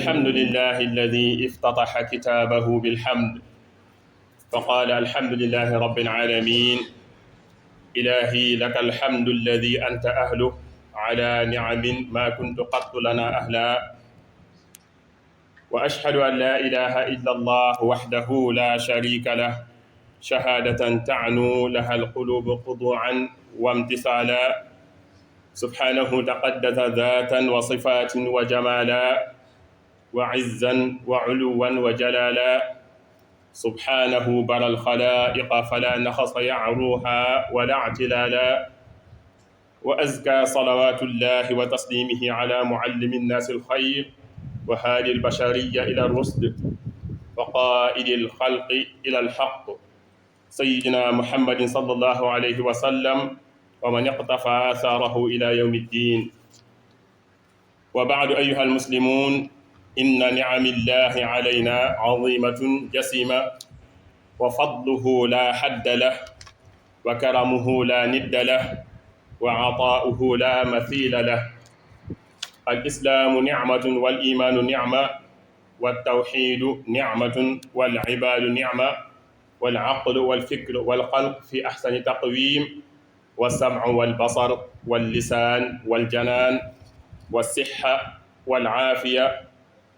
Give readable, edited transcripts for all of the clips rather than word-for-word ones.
الحمد لله الذي افتتح كتابه بالحمد فقال الحمد لله رب العالمين. إلهي لك الحمد الذي أنت أهله على نعم ما كنت قط لنا أهلا. وأشهد أن لا إله إلا الله وحده لا شريك له شهادة تعنو لها القلوب خضوعا وامتثالا. سبحانه تقدس ذاتا وصفات وجمالا وعزا وعلوا وجلالا. سبحانه بر الخلائق فلا نخص يعروها ولا اعتلالا. وأزكى صلوات الله وتسليمه على معلم الناس الخير وهادي البشرية إلى الرشد وقائد الخلق إلى الحق سيدنا محمد صلى الله عليه وسلم ومن اقتفى آثاره إلى يوم الدين. وبعد أيها المسلمون، إن نعم الله علينا عظيمة جسيمة، وفضله لا حد له، وكرمه لا ند له، وعطاؤه لا مثيل له. الإسلام نعمة، والإيمان نعمة، والتوحيد نعمة، والعباد نعمة، والعقل والفكر والقلب في أحسن تقويم، والسمع والبصر واللسان والجنان، والصحة والعافية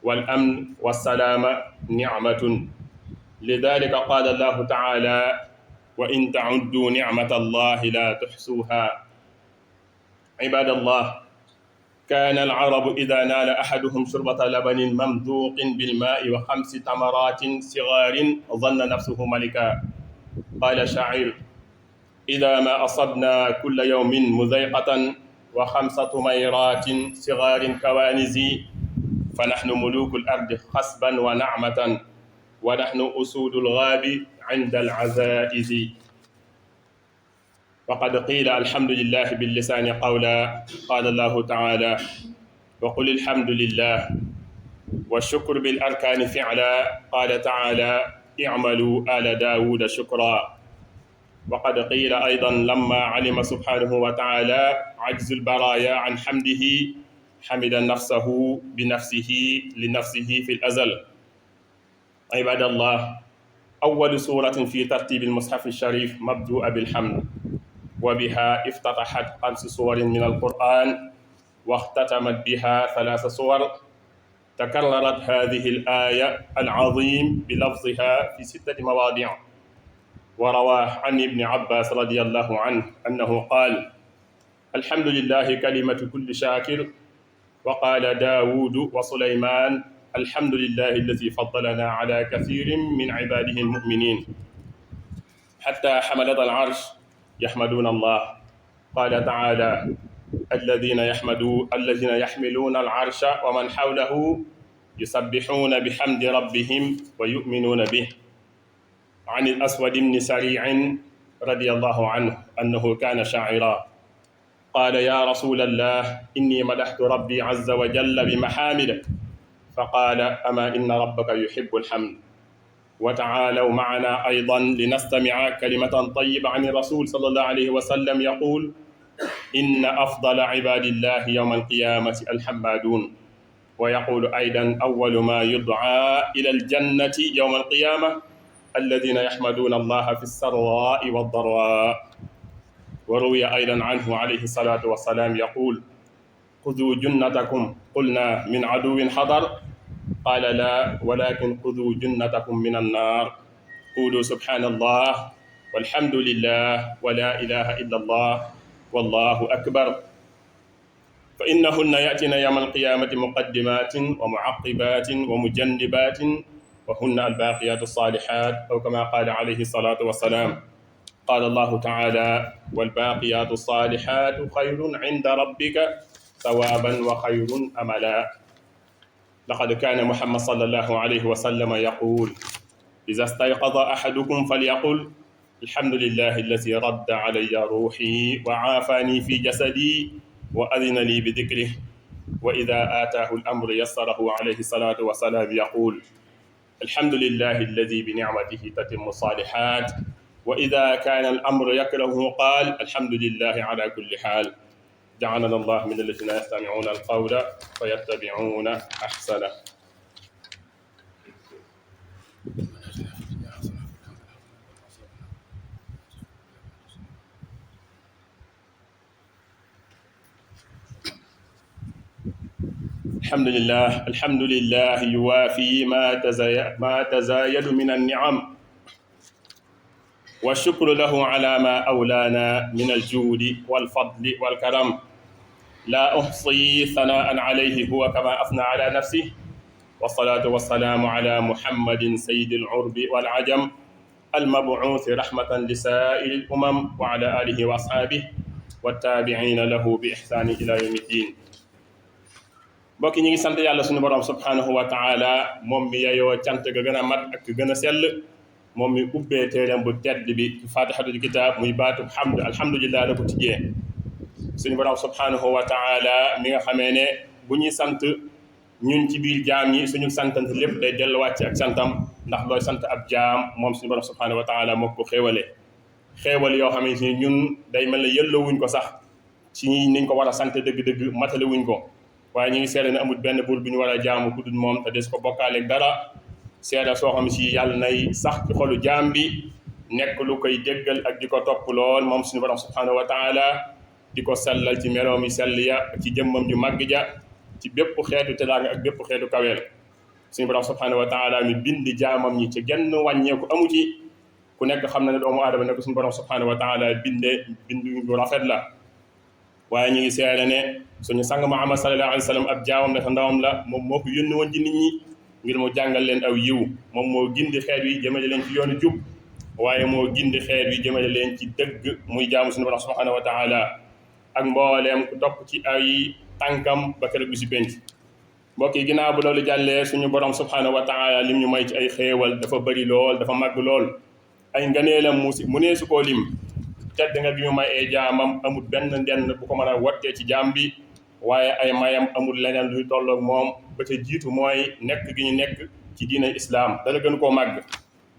والأمن والسلامة نعمة. لذلك قال الله تعالى: وإن تعدوا نعمة الله لا تحصوها. عباد الله، كان العرب إذا نال أحدهم شربة لبن ممذوق بالماء وخمس تمرات صغار ظن نفسه ملكا. قال شاعر: إذا ما أصبنا كل يوم مذيقة وخمسة تميرات صغار كوانز فنحن ملوك الأرض خصبا ونعمة ونحن أسود الغاب عند العزائز. وقد قيل الحمد لله باللسان قولا. قال الله تعالى: وقل الحمد لله. والشكر بالأركان فعلا. قال تعالى: اعملوا آل داود شكرا. وقد قيل أيضا لما علم سبحانه وتعالى عجز البرايا عن حمده حمد نفسه بنفسه لنفسه في الأزل. عباد الله، أول سورة في ترتيب المصحف الشريف مبدوءة بالحمد، وبها افتتحت 5 سور من القرآن، واختتمت بها 3 سور. تكررت هذه الآية العظيم بلفظها في 6 مواضع. وروى عن ابن عباس رضي الله عنه أنه قال: الحمد لله كلمة كل شاكر. وقال داود وسليمان: الحمد لله الذي فضلنا على كثير من عباده المؤمنين. حتى حملة العرش يحمدون الله. قال تعالى: الذين يحملون العرش ومن حوله يسبحون بحمد ربهم ويؤمنون به. عن الأسود بن سريع رضي الله عنه أنه كان شاعرا، قال: يا رسول الله، إني مدحت ربي عز وجل بمحامده، فقال: أما إن ربك يحب الحمد. وتعالوا معنا أيضا لنستمع كلمة طيبة عن الرسول صلى الله عليه وسلم يقول: إن أفضل عباد الله يوم القيامة الحمادون. ويقول أيضا: أول ما يدعى إلى الجنة يوم القيامة الذين يحمدون الله في السراء والضراء. وروي أيضا عنه عليه الصلاة والسلام يقول: خذوا جنتكم. قلنا: من عدو حضر؟ قال: لا، ولكن خذوا جنتكم من النار. قولوا سبحان الله والحمد لله ولا إله إلا الله والله أكبر. فإنهن يأتين يوم القيامة مقدمات ومعقبات ومجنبات، وهن الباقيات الصالحات، أو كما قال عليه الصلاة والسلام. قال الله تعالى: والباقيات الصالحات خير عند ربك ثوابا وخير أملا. لقد كان محمد صلى الله عليه وسلم يقول: إذا استيقظ أحدكم فليقل: الحمد لله الذي رد علي روحي وعافاني في جسدي وأذن لي بذكره. وإذا آتاه الأمر يسره عليه الصلاة والسلام يقول: الحمد لله الذي بنعمته تتم الصالحات. وإذا كان الأمر يكرهه قال: الحمد لله على كل حال. جعلنا الله من الذين يستمعون القول فيتبعون أحسنه. الحمد لله يوافي ما تزايد من النعم والشكر له على ما أولانا من الجود والفضل والكرم لا أحصي ثناء عليه هو كما أثنى على نفسه والصلاة والسلام على محمد سيد العرب والعجم المبعوث رحمة لسائر الأمم وعلى آله وأصحابه والتابعين له بإحسان إلى يوم الدين mbokk ñi ngi sant yàlla suñu borom subhanahu wa taala moom mi yeyoo cant ga gën a mat ak gën a sell moom mi ubbee téeram bu tedd bi fatihatul kitab muy baatub hamd alhamdulillah la ko tijjee suñu borom subhanahu wa taala mi nga xamee ne bu ñuy sant ñun ci biir jaam ñi suñu santant lépp day delluwaat ci ak santam ndax looy sant ab jaam moom suñu borom subhanahu wa taala moo ko xéewale xéewal yoo xamante ni ñun day mel ne yëllawuñ ko sax ci niñ ko war a sant dëgg-dëgg matale wuñ ko waaye ñu ngi seede ne amul benn buur bi ñu war a jaamu ku dul moom te des ko bokkaaleeg dara seede soo xam si yàlla nay sax ci xolu jaam bi nekk lu koy déggal ak di ko topp lool moom suñu borom subhanahu wa taala di ko sellal ci meloom yi sell ya ci jëmmam ju màgg ja ci bépp xeetu teraanga ak bépp xeetu kaweel suñu borom subhanahu wa taala mi bind jaamam ñi ci genn wàññeeku amu ci ku nekk xam na ne doomu aadama nekk suñu borom subhanahu wa taala bindee bindu bu rafet la waaye ñu ngi seede ne suñu sang Muhammad sallallahu alayhi wa sallam ab jaamam la te ndawam la moom moo ko yónni woon ci nit ñi ngir mu jàngal leen aw yiw moom moo gindi xeet wi jëmale leen ci yoonu jub waaye moo gindi xeet wi jëmale leen ci dëgg muy jaamu suñu borom subhanahu wa taala ak mbooleem ku topp ci ay tànkam ba keroog bi si penc mbokk yi ginnaaw bu loolu jàllee suñu borom subhanahu wa taala lim ñu may ci ay xéewal dafa bëri lool dafa màgg lool ay ngëneelam mu nee su koo lim tedd nga bi mu may ay jaamam amul benn ndenn bu ko mën a wottee ci jaam bi waaye ay mayam amul leneen luy tolloog moom ba ca jiitu mooy nekk gi ñu nekk ci diina islaam dara gën koo màgg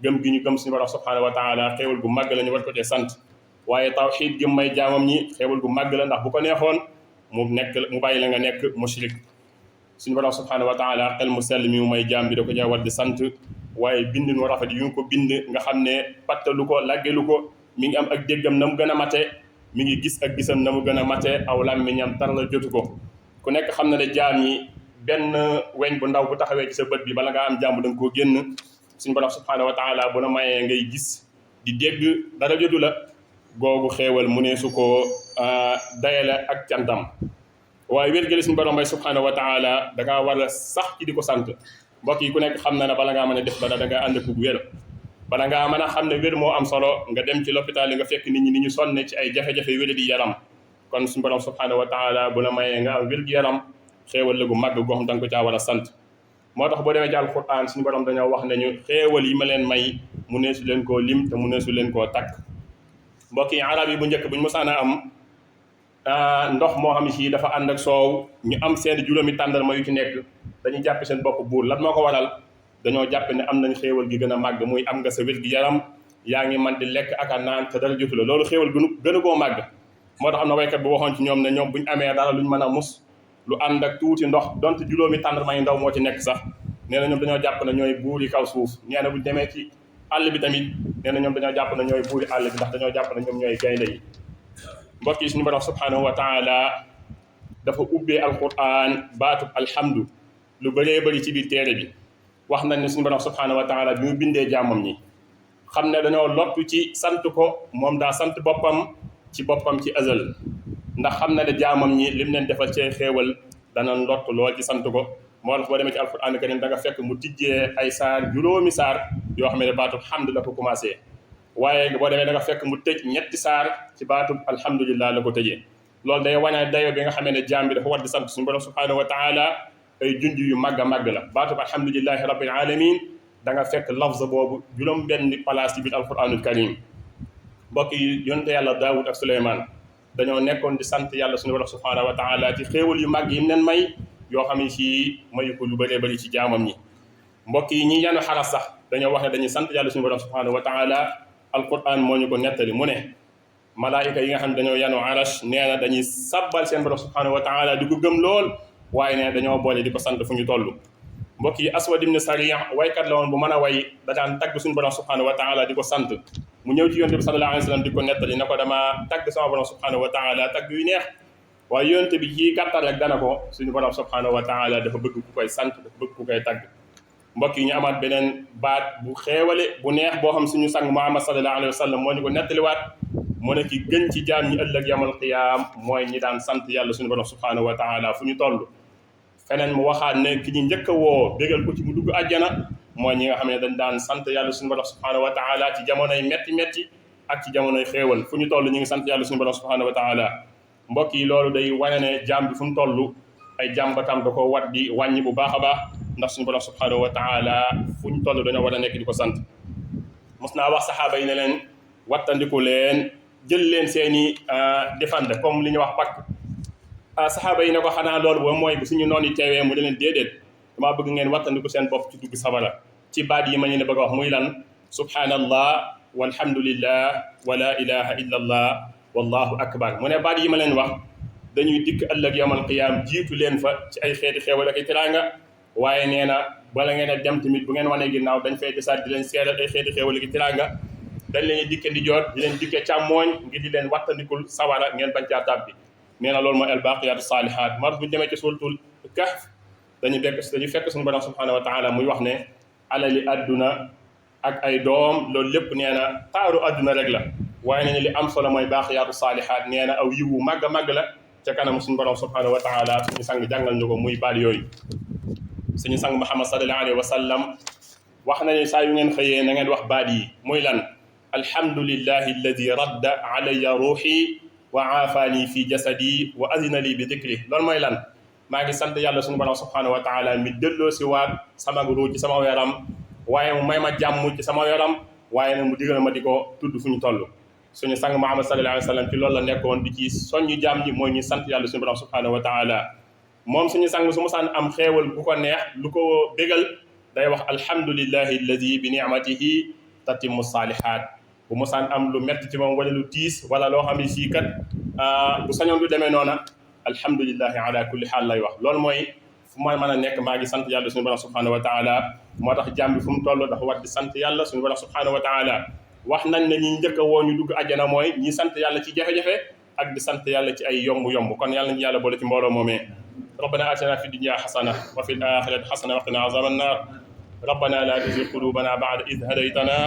gëm gi ñu gëm suñu borom subhanahu wa taala xéewal gu màgg la ñu war ko tee sant waaye tawxiid gi may jaamam ñi xéewal gu màgg la ndax bu ko neexoon mu bàyyi la nga nekk mushrik suñu borom subhanahu wa taala xel mu sell mi mu may jaam bi da ko ñaa war di sant waaye bind mu rafet yu ngi ko bind nga xam ne pattalu ko laggelu ko mi ngi am ak déggam na mu gën a mate mi ngi gis ak gisam na mu gën a mate aw làmmiñam dara la jotu ko ku nekk xam na ne jaam yi benn weñ bu ndaw bu taxawee ci sa bët bi bala nga am jàmm da nga koo génn suñu borom subhanahu wa taala bu la mayee ngay gis di dégg dara jotu la googu xéewal mu ne su ko dayale ak cantam waaye wér-gële suñu borom bay subhanahu wa taala da ngaa war a sax ci di ko sant mbokk yi ku nekk xam na ne bala ngaa mën a def dara da nga ànd ak wér bala ngaa mën a xam ne wér moo am solo nga dem ci l'hôpital yi nga fekk nit ñi ni ñu sonne ci ay jafe-jafe wér di yaram kon suñu borom subhanahu wa taala bu la mayee nga am wér gi yaram xéewal la gu màgg goo xam da nga ko caa war a sant moo tax boo demee ci alquran suñu borom dañoo wax nañu xéewal yi ma leen may mu neesu leen koo lim te mu neesu leen koo takk mbokk yi arab yi bu njëkk buñu mosaan a am ndox moo xam si dafa ànd ak soow ñu am seen juróomi tàndarma yu ci nekk dañuy jàppe seen bopp buur lan moo ko waral dañoo jàpp ne am nañ xéewal gi gën a màgg muy am nga sa wér gi yaram yaa ngi man di lekk ak a naan te dara jotu la loolu xéewal gën a koo màgg moo tax am na waykat bu waxoon ci ñoom ne ñoom buñ amee dara luñ mën a mus lu ànd ak tuuti ndox donte juróomi tàndarma yi ndaw moo ci nekk sax nee na ñoom dañoo jàpp ne ñooy buuri kaw suuf nee na buñ demee ci àll bi tamit nee na ñoom dañoo jàpp ne ñooy buuri àll bi ndax dañoo jàpp ne ñoom ñooy gaynde yi mbokk yi suñu borom subhanahu wa taala dafa ubbee alquran baatub alhamdu lu bëree bëri ci biir téere bi wax nañ ne suñu borom subhanahu wa taala bi mu bindee jaamam ñi xam ne dañoo lottu ci sant ko moom daa sant boppam ci azal ndax xam na ne jaamam ñi lim leen defal ci xéewal dana lott lool ci sant ko moo tax boo demee ci alquran karim da nga fekk mu tijjee ay saar juróomi saar yoo xam ne baatub hamd la ko commencé waaye boo demee da nga fekk mu tëj ñetti saar ci baatub alhamdulillah la ko tëjee loolu day wane dayo bi nga xamee ne jaam bi dafa war di sant suñu borom subhanahu wa taala ay junj yu màgg a màgg la baatub alhamdulillahi rabbil alamin da nga fekk lafz boobu juróom benn place ci biir alquranul karim mbokk yi yonte yàlla daawud ak suleymaan dañoo nekkoon di sant yàlla suñu borom subhanahu wa taala ci xéewal yu màgg yi mu leen may yoo xam ne ci mayu ko lu bëree bëri ci jaamam ñi mbokk yi ñi yanu xaras sax dañoo wax ne dañuy sant yàlla suñu borom subhanahu wa taala alquran moo ñu ko nettali mu ne malaayika yi nga xam ne dañoo yanu arash nee na dañuy sabbal seen borom subhanahu wa taala di ko gëm lool waaye ne dañoo boole di ko sant fu ñu toll mbokk yi aswad ibn sariya waykat la woon bu mën a way da daan tagg suñu borom subhanahu wa taala di ko sant mu ñëw ci yonent bi sallallahu alayhi wa sallam di ko nettali ne ko dama tagg sama borom subhanahu wa taala tagg yu neex waaye yonent bi ci gàttal rek dana ko suñu borom subhanahu wa taala dafa bëgg ku koy sant dafa bëgg ku koy tagg. mbokk yi ñu amaat beneen baat bu xeewale bu neex boo xam suñu sang Muhammad sallallahu alayhi wa sallam moo ñu ko nettaliwaat mu ne ki gën ci jaam ñi ëllëg yamal qiyaam mooy ñi daan sant yàlla suñu borom subhanahu wa taala fu ñu toll. feneen mu waxaat ne ki ñu njëkk a woo bégal ko ci mu dugg àjjana mooy ñi nga xam ne dañ daan sant yàlla suñu borom subhanahu wa taala ci jamonoy metti ak ci jamonoy xéewal fu ñu toll ñu ngi sant yàlla suñu borom subhanahu wa taala. mbokk yi loolu day wane ne jaam bi fu mu toll ay jàmbatam da ko wat di wàññi bu baax a baax ndax suñu borom subhanahu wa taala fu ñu toll dañoo war a nekk di ko sant. mos naa wax saxaaba yi ne leen wattandiku leen jël leen seeni défendre comme li ñuy wax pakk. saxaaba yi ne ko xanaa loolu boobu mooy bu suñu noon yi teewee mu ne leen déedéet damaa bëgg ngeen wattandiku seen bopp ci dugg safara ci baat yi ma ñu ne bëgg a wax muy lan subhanallah walhamdulillah wa la ilaha illa allah wallahu akbar. mu ne baat yi ma leen wax dañuy dikk ëllëg yawmal qiyaam jiitu leen fa ci ay xeeti xeewal ak teraanga waaye nee na bala ngeen a dem tamit bu ngeen wanee ginnaaw dañ fay desaat di leen seeral ay xeeti xeewal ak teraanga dañ leen dikke di joot di leen dikke càmmooñ ngir di leen wattandikul sawara ngeen bañ caa tàbbi. nee na loolu mooy albaaqiyaatu saalihaat mar bu demee ci suuratul kahf dañu fekk suñu borom subhanahu wa taala muy wax ne alali adduna ak ay doom loolu lépp nee na taaru adduna rek la waaye nee na li am solo mooy baaqiyaatu saalihaat nee na aw yiwu màgg a màgg la ca kanam suñu borom subhanahu wa taala suñu sang jàngal ñu ko muy baal yooyu. suñu sang Muhammad sallallahu alayhi wa sallam wax na ne saa yu ngeen xëyee na ngeen wax baat yi muy lan alhamdulillahi alladi radda alayya ruuxi wa aafaani fi jasadi wa azina li bi dikri. loolu mooy lan maa ngi sant yàlla suñu borom subhanahu wa taala mi delloo si waat sama ruu ci sama yaram waaye mu may ma jàmm ci sama yaram waaye nag mu digal ma di ko tudd fu ñu toll. suñu sang Muhammad sallallahu alayhi wa sallam ci loolu la nekkoon di ci soññu jaam ñi mooy ñu sant yàlla suñu borom subhanahu wa taala. moom suñu sang su mosaan am xéewal bu ko neex lu ko bégal day wax alhamdulillahi alladi bi nicmatihi tatimmu saalihaat. bu mosaan am lu metti ci moom wala lu tiis wala loo xam ne sii kat bu sañoon du demee noona alhamdulillahi ala kulli xaal lay wax. loolu mooy fu ma mën a nekk maa ngi sant yàlla suñu borom subhanahu wa taala. moo tax jàmm bi fu mu toll dafa war di sant yàlla suñu borom subhanahu wa taala. wax nañ ne ñi njëkk a woo ñu dugg àjjana mooy ñi sant yàlla ci jafe-jafe ak di sant yàlla ci ay yomb-yomb kon yàlla nañu yàlla boole ci mbooloo moomee. rabbana atina fi dunya xasana wa fi l axirati xasana wa qina azaba annar rabbana la tuzigh qulubana ba'da idh hadaytana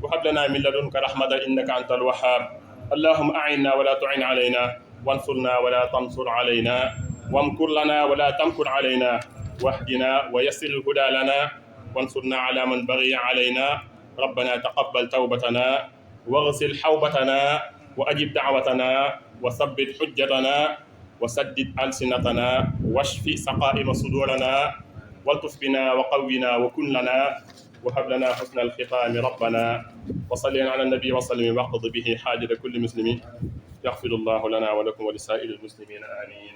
وهب لنا من لدنك رحمة إنك أنت الوهاب اللهم أعنا ولا تعن علينا وانصرنا ولا تنصر علينا وامكر لنا ولا تمكر علينا واهدنا ويسر الهدى لنا وانصرنا على من بغي علينا ربنا تقبل توبتنا واغسل حوبتنا وأجب دعوتنا وثبت حجتنا وسدد ألسنتنا واشف سقائم صدورنا والطف بنا وقونا وكن لنا وهب لنا حسن الختام ربنا وصل على النبي وسلم واقض به حاجة كل مسلم يغفر الله لنا ولكم ولسائر المسلمين آمين.